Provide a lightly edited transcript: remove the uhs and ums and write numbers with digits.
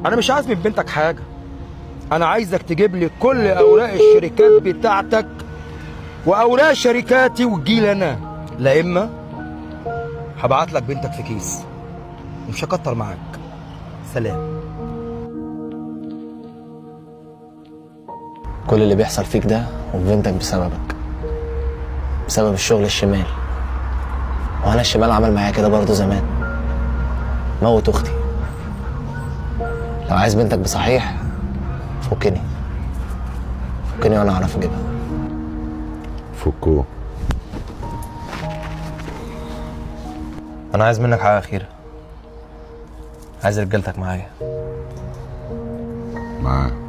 انا مش عايز من بنتك حاجة، انا عايزك تجيب لي كل اوراق الشركات بتاعتك واوراق شركاتي وتجيلي انا، لا اما هبعت لك بنتك في كيس ومش هكتر معاك. سلام. كل اللي بيحصل فيك ده وبنتك بسببك، بسبب الشغل الشمال. وانا الشمال عمل معايا كده برضه زمان، موت اختي. لو عايز بنتك بصحيح فكني، فكني وانا اعرف اجيبها. فكوه. انا عايز منك حاجة اخيرة، عايز رجالتك معايا. معاك.